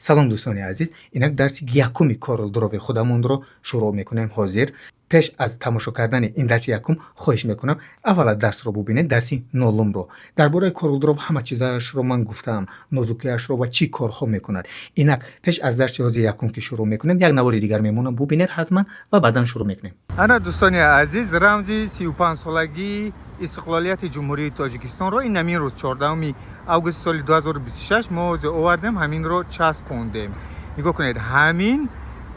Салом, дӯстони азиз! Инак дарси якуми КорелДрови худамонро шурӯъ мекунем. Ҳозир, пеш аз тамошо кардани ин дарси якум, хоҳиш мекунам, аввала дарсро бубинед, дарси нолумро. Дар бораи КорелДров ҳама чизашро ман гуфтаам, нозукиашро ва чӣ корҳо мекунад. Инак, пеш аз дарси ҳозир якум ки шурӯъ мекунем, як навори дигар мемонам, бубинед ҳатман ва баъдан шурӯъ мекунем. Ана, дӯстони азиз, рамзи 35-солагии истиқлолияти Ҷумҳурии Тоҷикистонро ин ҳамин рӯз, 14 августи соли 2026, мо ҳозир овардем, ҳаминро часпондем. Нигоҳ кунед, ҳамин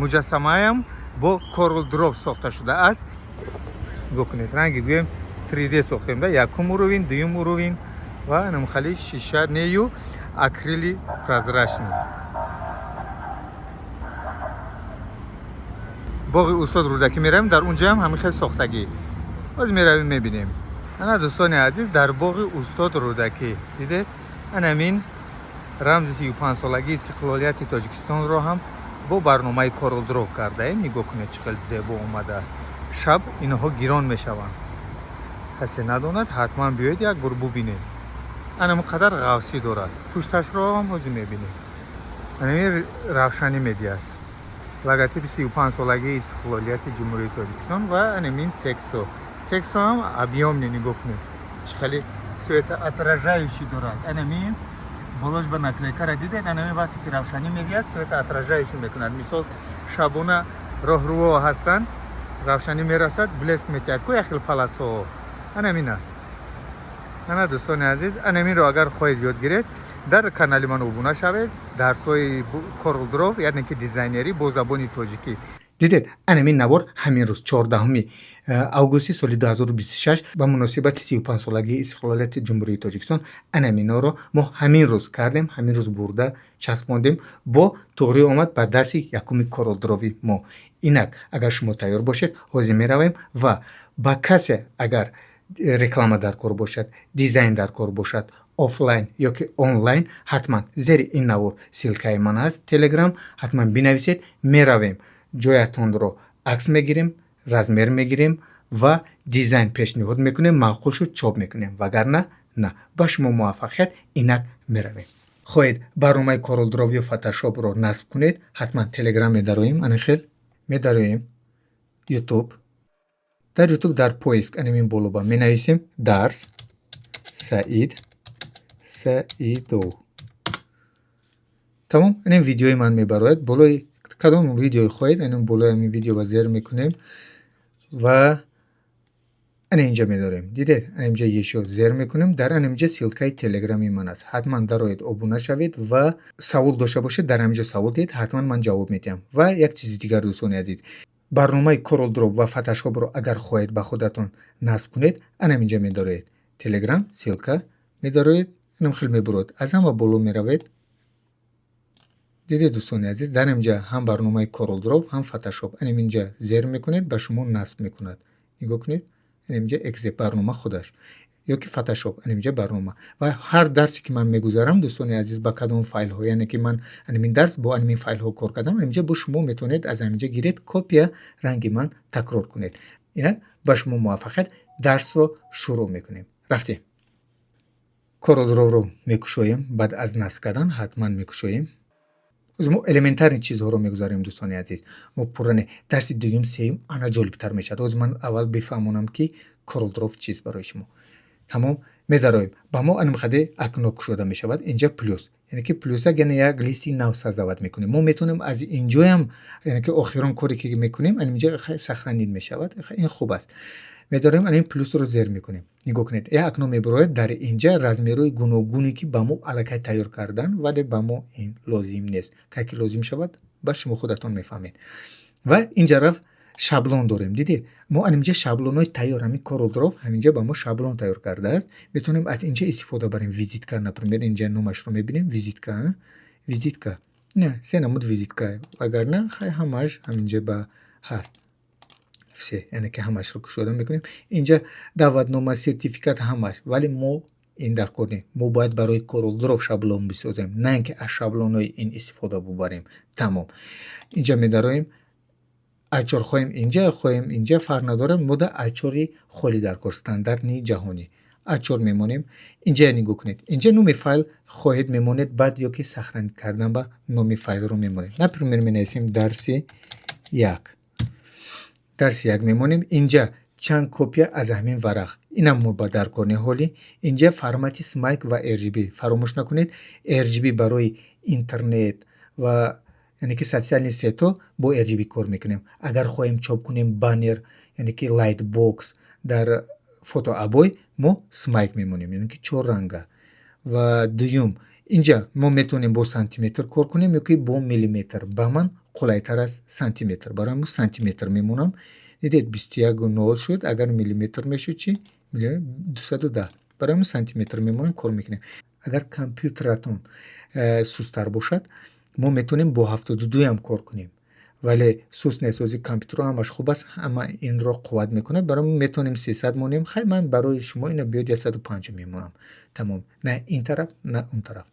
муҷассамаям бо КорелДров сохта шудааст. Нигоҳ кунед, ранги гӯем 3D сохтем да, якум уровень, дуюм уровень ва намхали шиша нею акрили прозрачный. Боғи устод Рӯдакӣ меравем, дар унҷаам ҳамин хел сохтагӣ. Боз меравем, мебинем. Ана, дӯстони азиз, дар боғи устод Рӯдакӣ дидед, анамин рамзи 35-солагии истиқлолияти Тоҷикистонро ҳам бо барномаи КорелДров кардаем. Нигоҳ кунед, чӣ хел зебо омадааст. Шаб инҳо гирон мешаванд. Касе надонад, ҳатман биёед, як бор бубинед. Анам қадар ғафсӣ дорад. Пушташро ҳам ҳозир мебинед, анами равшанӣ медиҳад. Логотипи 35-солагии истиқлолияти Ҷумҳурии Тоҷикистон ва анамин текстҳо. Текстҳо ҳам объёмный. Нигоҳ кунед, чӣ хеле светоотражающий дорад. Анамин болош ба наклейкара дидед, анами вақте ки равшанӣ медиҳад, светоотражающий мекунад. Мисол, шабона роҳрӯҳо ҳастанд, равшанӣ мерасад, блеск метиҳад ку, як хел паласоҳо, анамин аст. Ана, дӯстони азиз, анаминро агар хоҳед ёд гиред, дар канали ман обуна шавед. Дарсҳои КорелДров, яъне ки дизайнерӣ бо забони тоҷикӣ. Дидед, анамин навор ҳамин рӯз, 14 августи соли 2026, ба муносибати 35-солагии истиқлолияти Ҷумҳурии Тоҷикистон, анаминоро мо ҳамин рӯз кардем, ҳамин рӯз бурда часпондем. Бо туғрӣ омад ба дарси якуми КорелДрови мо. Инак, агар шумо тайёр бошед, ҳозир меравем. Ва ба касе агар реклама дар кор бошад, дизайн дар кор бошад, офлайн ё ки онлайн, ҳатман зери ин навор ссылкаи ман аст, Телеграм, ҳатман бинависед. Меравем, ҷоятонро акс мегирем, размер мегирем ва дизайн пешниҳод мекунем. Маъқул шуд, чоп мекунем, вагарна на. Ба шумо муваффақият. Инак меравем. Хоҳед барномаи КорелДров ё Фотошопро насб кунед, ҳатман Телеграм медароем, ана хел медароем Ютуб. Дар Ютуб дар поиск анамин болоба менависем «Дарс Саид Саидов». Тамом, анин видеои ман мебарояд. Болои кадом видеое хоҳед, анин болои ҳамин видео ба зер мекунем ва ана инҷа медорем. Дидед, ана инҷа ещё зер мекунем. Дар ана инҷа ссылкаи Телеграми ман аст. Ҳатман дароед, обуна шавед ва савол дошта бошед, дар ҳаминҷо савол диҳед, ҳатман ман ҷавоб медиҳам. Ва як чизи дигар, дӯстони азиз, барномаи КорелДров ва Фотошопро агар хоҳед ба худатон насб кунед, ана инҷа медароед, Телеграм, ссылка медароед, анам хел мебуроед, аз ҳама боло меравед. Дидед, дӯстони азиз, дар инҷа ҳам барномаи КорелДров, ҳам Фотошоп. Анам инҷа зер мекунед, ба шумо насб мекунад. Нигоҳ кунед, инҷа экзе барнома худаш ё ки Фотошоп, инҷа барнома. Ва ҳар дарсе ки ман мегузарам, дӯстони азиз, ба кадом файлҳо, яъне ки ман анамин дарс бо анамин файлҳо кор кардам, инҷа бо шумо метавонед аз ҳаминҷа гиред, копия, ранги ман такрор кунед. Инак, ба шумо муваффақият. Дарсро шурӯъ мекунем. Рафтем. КорелДровро мекушоем. Баъд аз насб кардан ҳатман мекушоем. Мо элементарный чизҳоро мегузарем, дӯстони азиз, мо пурра не. Дарси дуюм, сеюм ана ҷолибтар мешавад. Ҳозир ман аввал бифаҳмонам, ки КорелДров чист барои шумо. Тамом, медароем. Ба мо анимхаде окно кушода мешавад. Инҷа плюс, яъне ки плюсак, яъне як листи нав создавать мекунем. Мо метавонем аз инҷоям, яъне ки охирон коре ки мекунем, аниминҷа сохранить мешавад. Ин хуб аст. Медорем, анин плюсро зер мекунем. Нигоҳ кунед, як окно мебарояд. Дар инҷа размерҳои гуногуне, ки ба мо аллакай тайёр кардан, вале ба мо ин лозим нест. Кай ки лозим шавад, ба шумо худатон мефаҳмед. Ва инҷа рафт, шаблон дорем. Дидед, мо аниминҷа шаблонҳои тайёр, ҳамин КорелДров ҳаминҷа ба мо шаблон тайёр кардааст. Метавонем аз инҷа истифода барем. Визитка, например, инҷа номашро мебинем, визитка, визитка, не, се намуд визитка. Вагарна хай, ҳамааш ҳаминҷа ба ҳаст, все, яъне ки ҳамаашро кушода мекунем. Инҷа даъватнома, сертификат, ҳамааш. Вале мо ин дар кор не. Мо бояд барои КорелДров шаблон бисозем, на ин ки аз шаблонҳои ин истифода бубарем. Тамом, инҷа медароем. А4 хоҳем, инҷа хоҳем, инҷа, фарқ надорад. Мо да А4-и холӣ дар кор, стандартни ҷаҳонӣ. А4 мемонем. Инҷа нигоҳ кунед, инҷа номи файл хоҳед мемонед, баъд ё ки сохранить кардан ба номи файлро мемонед. Например, менависем дарси як, дарси як мемонем. Инҷа чанд копия аз ҳамин варақ, инам мо ба даркор не ҳолӣ. Инҷа формати CMYK ва RGB. Фаромӯш накунед, RGB барои интернет ва яъне ки социальный сетьҳо бо RGB кор мекунем. Агар хоҳем чоп кунем баннер, яъне ки лайтбокс, дар фотообои мо CMYK мемонем, яъне ки чор ранга. Ва дуюм, инҷа мо метавонем бо сантиметр кор кунем ё ки бо миллиметр. Ба ман қулайтар аст сантиметр, барои мо сантиметр мемонам. Дидед, 21,0 шуд. Агар миллиметр мешуд чӣ? 210. Барои мо сантиметр мемонем, кор мекунем. Агар компютератон сусттар бошад, мо метавонем бо 72ам кор кунем, вале суст нест. Ози компютерҳо ҳамаш хуб аст, ҳама инро қувват мекунад. Барои мо метавонем 300 монем. Хай, ман барои шумо ина биёд 150 мемонам, тамом. На ин тараф, на он тараф,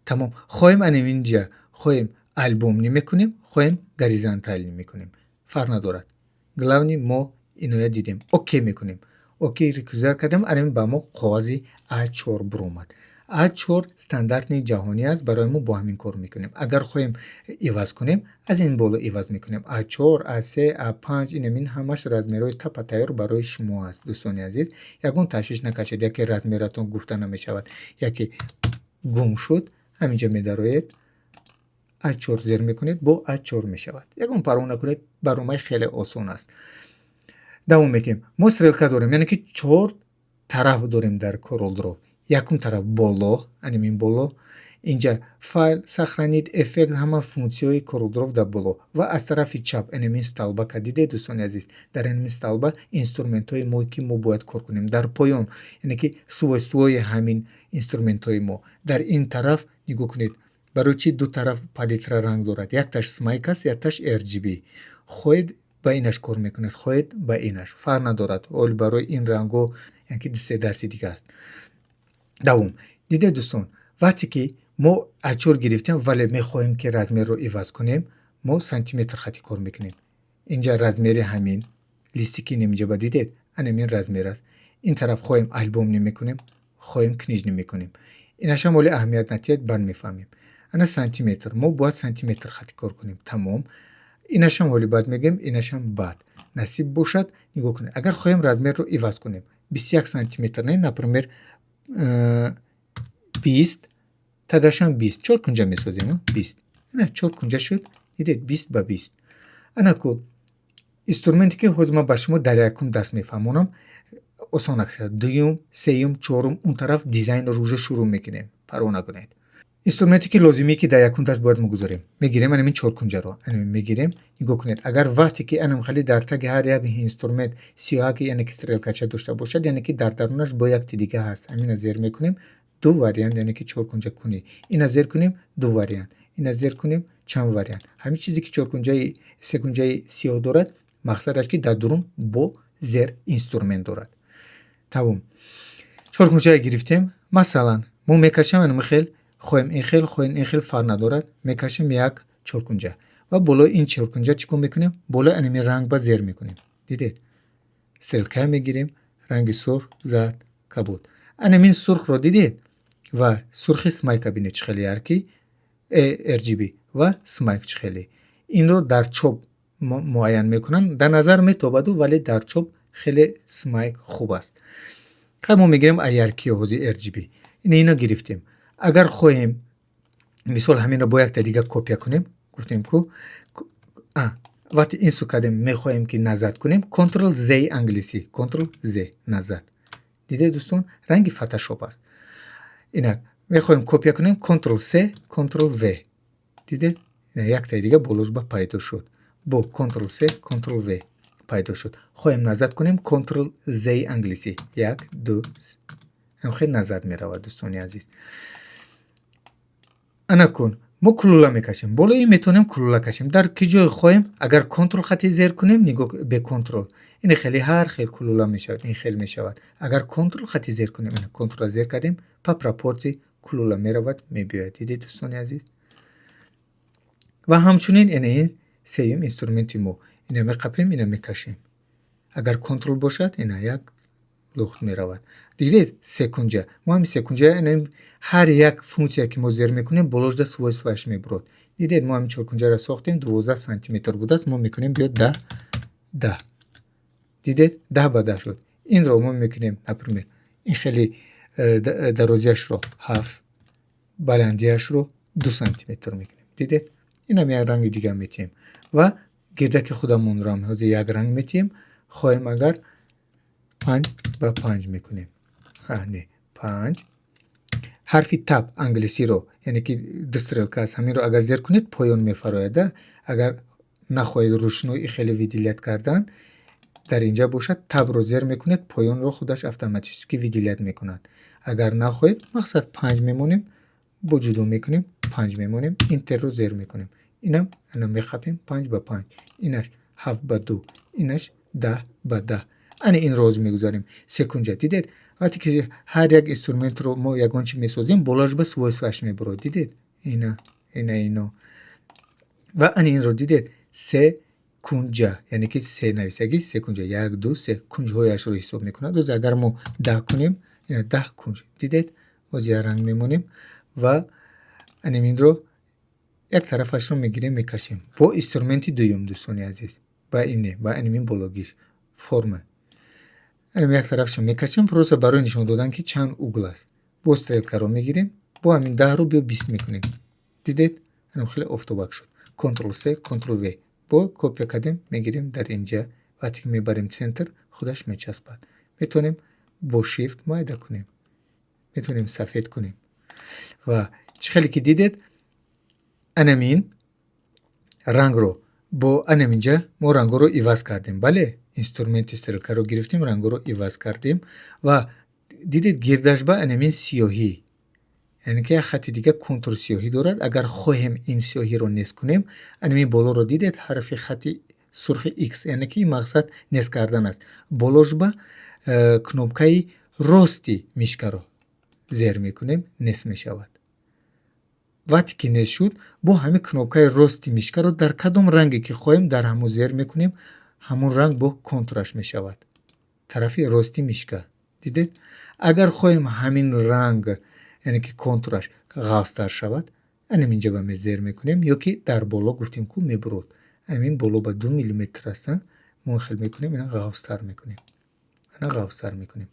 тамом. Хоҳем анем инҷа, хоҳем альбомный мекунем, хоҳем горизонтальный мекунем, фарқ надорад. Главный, мо иноя дидем, окей мекунем. Окей рекузар кардем, анем ба мо коғази А4 буромад. А4 стандартни ҷаҳонӣ аст, барои мо бо ҳамин кор мекунем. Агар хоҳем иваз кунем, аз ин боло иваз мекунем: А4, А3, А5. Инамин ҳамаш размерҳои тапа тайёр барои шумо аст. Дӯстони азиз, ягон ташвиш накашед, яке размератон гуфта намешавад, яке гум шуд, ҳаминҷа медароед, А4 зер мекунед, бо А4 мешавад. Ягон парво накунед, барномаи хеле осон аст. Давом медиҳем. Мо стрелка дорем, яъне ки чор тараф дорем дар CorelDRAW. Якум тараф боло, анамин боло, инҷа файл, сохранить, эффект, ҳама функсияҳои CorelDRAW дар боло. Ва аз тарафи чап анамин столбака дидед, дӯстони азиз? Дар анамин столба инструментҳои мо, ки мо бояд кор кунем. Дар поён, яъне ки свойствои ҳамин инструментҳои мо. Дар ин тараф нигоҳ кунед, барои чӣ ду тараф палитра ранг дорад? Якташ CMYK аст, якташ RGB. Хоҳед, ба инаш кор мекунед, хоҳед, ба инаш, фарқ надорад. Оли барои ин рангҳо, яъне ки се дасти дига аст. Давом дидед, дӯстон, вақте ки мо А4 гирифтем, вале мехоҳем, ки размерро иваз кунем, мо сантиметр хати кор мекунем. Инҷа размери ҳамин листи ки инҷа ба дидед, анамин размер аст. Ин тараф хоҳем альбомный мекунем, хоҳем книжный мекунем, инашам оли аҳамият натиҳед, баъд мефаҳмем. Ана сантиметр, мо бояд сантиметр хати кор кунем, тамом. Инашам ҳоли баъд мегӯем, инашам баъд насиб бошад. Нигоҳ кунед, агар хоҳем размерро иваз кунем, 21 сантиметр не, например, 20, тагашам 20, чор кунҷа месозем, 20. Ана чор кунҷа шуд, дидед, 20 ба 20. Ана ку инструменте, ки ҳозир ман ба шумо дар якум дарс мефаҳмонам, осон накашад. Дуюм, сеюм, чорум, он тараф дизайнро уже шурӯъ мекунем, парво накунед. Инструменте, ки лозимие, ки дар якум дарс бояд мо гузорем, мегирем анамин чоркунҷаро, анамин мегирем. Нигоҳ кунед, агар вақте ки анам хали дар таги ҳар як инструмент сиёҳаки, яъне ки стрелкача дошта бошад, яъне ки дар дарунаш бо якти дига ҳаст. Ҳамина зер мекунем, ду вариант, яъне ки чоркунҷа кунӣ. Ина зер кунем, ду вариант, ина зер кунем, чанд вариант. Ҳамин чизе, ки чоркунҷаи, секунҷаи сиёҳ дорад, мақсадаш, ки дар дурун бо зер инструмент дорад. Тамом, чоркунҷае гирифтем. Масалан, мо мекашам анам хел, хоҳем ин хел, хоҳем ин хел, фарқ надорад. Мекашем як чоркунҷа ва болои ин чоркунҷа чӣ кор мекунем? Болои анами ранг ба зер мекунем. Дидед, стрелка мегирем, ранги сурх, зард, кабуд. Анамин сурхро дидед ва сурхи CMYK а бинед, чӣ хеле яркий, RGB ва CMYK чӣ хеле. Инро дар чоп муайян мекунанд, дар назар метобаду, вале дар чоп хеле CMYK хуб аст. Хай, мо мегирем яркий ҳози RGB. Ина гирифтем. Агар хоҳем, мисол, ҳаминро бо якта дига копия кунем, гуфтем ку, вақте ин су кардем, мехоҳем, ки назад кунем, Ctrl Z, англисӣ Ctrl Z, назад. Дидед, дӯстон, ранги Фотошоп аст. Инак мехоҳем копия кунем, Ctrl C, Ctrl V. Дидед, яктаи дига болош ба пайдо шуд. Бо Ctrl C, Ctrl V пайдо шуд. Хоҳем назад кунем, Ctrl Z, англисӣ, як, ду, хеле назад меравад, дӯстони азиз. Ана кун мо кулула мекашем. Болои ин метавонем кулула кашем дар ки ҷое хоҳем. Агар Ctrl хати зер кунем, нигоҳ, бе Ctrl ин хеле ҳар хел кулула мешавад, ин хел мешавад. Агар Ctrl хати зер кунем, Ctrl зер кардем, по пропорции кулула меравад, мебиёяд. Дидед, дӯстони азиз? Ва ҳамчунин ина ин сеюм инструменти мо. Ина меқапем, ина мекашем. Агар Ctrl бошад, ина як Лухт меравад. Дидед, секунҷа. Мо ҳамин секунҷа, ҳар як функсия, ки мо зер мекунем, болошда свойствоаш мебурод. Дидед, мо ҳамин чоркунҷаро сохтем, 12 сантиметр будааст, мо мекунем биёд 10 10. Дидед, 10 ба 10 шуд. Инро мо мекунем, например, ин хеле дарозиашро 7, баландиашро 2 сантиметр мекунем. Дидед, инам як ранги дигар метиҳем ва гирдаки худамонро ҳам ҳозир як ранг метиҳем. Хоҳем агар, 5 ба 5 мекунем. Не, 5. Ҳарфи Tab англисиро, яъне ки ду стрелка аст, ҳаминро агар зер кунед, поён мефарояд. Агар нахоҳед ручной хеле выделять кардан, дар инҷа бошад, Tab ро зер мекунед, поёнро худаш автоматически выделять мекунад. Агар нахоҳед, мақсад, 5 мемонем, бо ҷудо мекунем, 5 мемонем, Enter ро зер мекунем. Инам ана мехапем, 5 ба 5, инаш 7 ба 2, инаш 10 ба 10. Ана инро ҳозир мегузарем секунҷа. Дидед, вақте ки ҳар як инструментро мо ягон чи месозем, болоаш ба свойствоаш мебурод. Дидед, ина, ина, ино ва ана инро дидед, се кунҷа, яъне ки се нависагӣ, се кунҷа, як, ду, се кунҷҳояшро ҳисоб мекунад. Боз агар мо 10 кунем, ина 10 кунҷ. Дидед, боз як ранг мемонем ва анаминро як тарафашро мегирем, мекашем бо инструменти дуюм. Дӯстони азиз, ба ине, ба анамин бологиш форма, анам як тарафашро мекашем, просто барои нишон додан, ки чанд угл аст. Бо стрелкаро мегирем, бо ҳамин 10-ро биё 20 мекунем. Дидед, анам хеле офтобак шуд. Контрол С, Контрол В, бо копия кардем, мегирем дар инҷа. Вақте ки мебарем центр, худаш мечаспад. Метавонем бо Shift майда кунем, метавонем сафед кунем. Ва чӣ хеле ки дидед, анамин рангро бо анаминҷа мо рангҳоро иваз кардем. Бале, инструменти стрелкаро гирифтем, рангҳоро иваз кардем. Ва дидед, гирдаш ба анамин сиёҳӣ, яъне ки як хати дига контур сиёҳӣ дорад. Агар хоҳем, ин сиёҳиро нест кунем, анамин болоро дидед, ҳарфи хати сурхи X, яъне ки ин мақсад нест кардан аст. Болош ба кнопкаи рости мышкаро зер мекунем, нест мешавад. Вақте ки нест шуд, бо ҳамин кнопкаи рости мышкаро дар кадом ранге ки хоҳем, дар ҳамон зер мекунем, ҳамон ранг бо контураш мешавад, тарафи рости мышка. Дидед, агар хоҳем, ҳамин ранг, яъне ки контураш ғафзтар шавад, анам инҷа ба зер мекунем ё ки дар боло гуфтем ку мебурод, ҳамин боло ба 2 миллиметр аст, мо хел мекунем, ина ғафзтар мекунем, ана ғафзтар мекунем.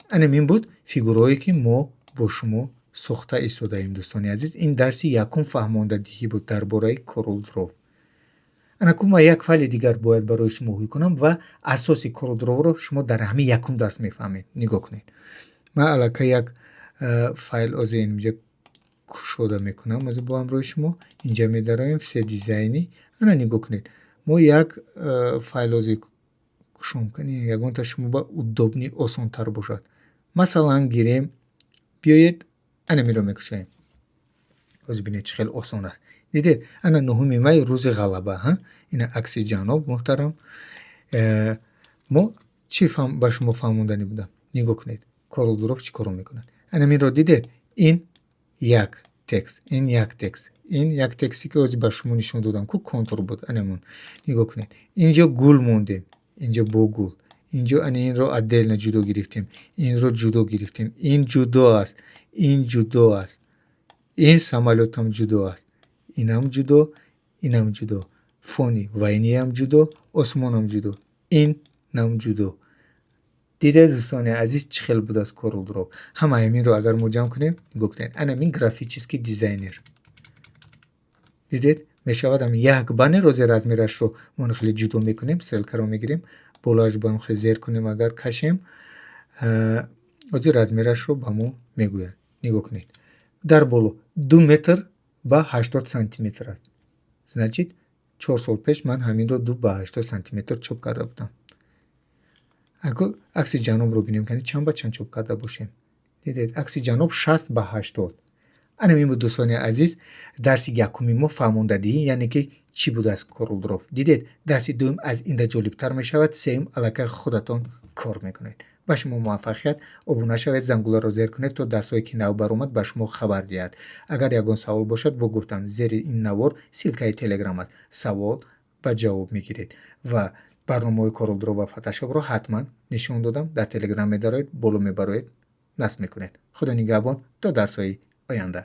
Анам ин буд фигураое, ки мо бо шумо сохта истодаем. Дӯстони азиз, ин дарси якум фаҳмондадиҳӣ буд дар бораи CorelDRAW. Анакун ман як файли дигар бояд барои шумо ҳуй кунам ва асоси CorelDRAW-ро шумо дар ҳамин якум дарс мефаҳмед. Нигоҳ кунед, ман аллакай як файл озе инҷа кушода мекунам. Озе бо ҳамроҳи шумо инҷа медароем, все дизайны. Ана нигоҳ кунед, мо як файл озе кушом кунем, ягонта шумо ба удобный, осонтар бошад. Масалан, гирем, биёед, ана миро мекушоем. Ҳозир бинед, чӣ хеле осон аст. Дидед, ана 9-уми май, рӯзи ғалаба. Ина акси ҷаноб муҳтарам. Мо чӣ ба шумо фаҳмонданӣ будам? Нигоҳ кунед, CorelDRAW чӣ коро мекунад. Анаминро дидед, ин як текст, ин як текст, ин як тексте, ки ҳозир ба шумо нишон додам ку, контур буд. Анамон нигоҳ кунед, инҷо гул мондем, инҷо бо гул, инҷо ана инро отдельно ҷудо гирифтем, инро ҷудо гирифтем, ин ҷудо аст, ин ҷудо аст, ин самолётам ҷудо аст, инам ҷудо, инам ҷудо, фони войниам ҷудо, осмонам ҷудо, инам ҷудо. Дидед, дӯстони азиз, чӣ хел будааст CorelDRAW? Ҳама ҳаминро агар мо ҷамъ кунем, нигоҳ кунед, анамин графический дизайнер. Дидед, мешавад ҳамин як баннер. Озе размерашро мо хеле ҷудо мекунем, стрелкаро мегирем, болоаш ба хел зер кунем, агар кашем, ҳозир размерашро ба мо мегӯяд. Нигоҳ кунед, дар боло 2 метр ба 80 сантиметр аст. Значит, 4 сол пеш ман ҳаминро 2 ба 80 сантиметр чоп карда будам. Акси ҷанобро бинем, кани чанд ба чанд чоп карда бошем. Дидед, акси ҷаноб 60 ба 80. Анам ин буд, дӯстони азиз, дарси якуми мо, фаҳмондадиҳӣ, яъне ки чӣ будааст CorelDRAW. Дидед, дарси дуюм аз инда ҷолибтар мешавад, сеюм аллакай худатон кор мекунед. Ба шумо муваффақият. Обуна шавед, зангуларо зер кунед, то дарсҳое, ки нав баромад, ба шумо хабар диҳад. Агар ягон савол бошад, бо гуфтам, зери ин навор ссылкаи Телеграм аст, савол ба ҷавоб мегиред. Ва Барномаҳои CorelDRAW ва Photoshop-ро ҳатман нишон додам. Дар Телеграм медароед, боло мебароед, насб мекунед. Худо нигаҳбон, то дарсҳои оянда.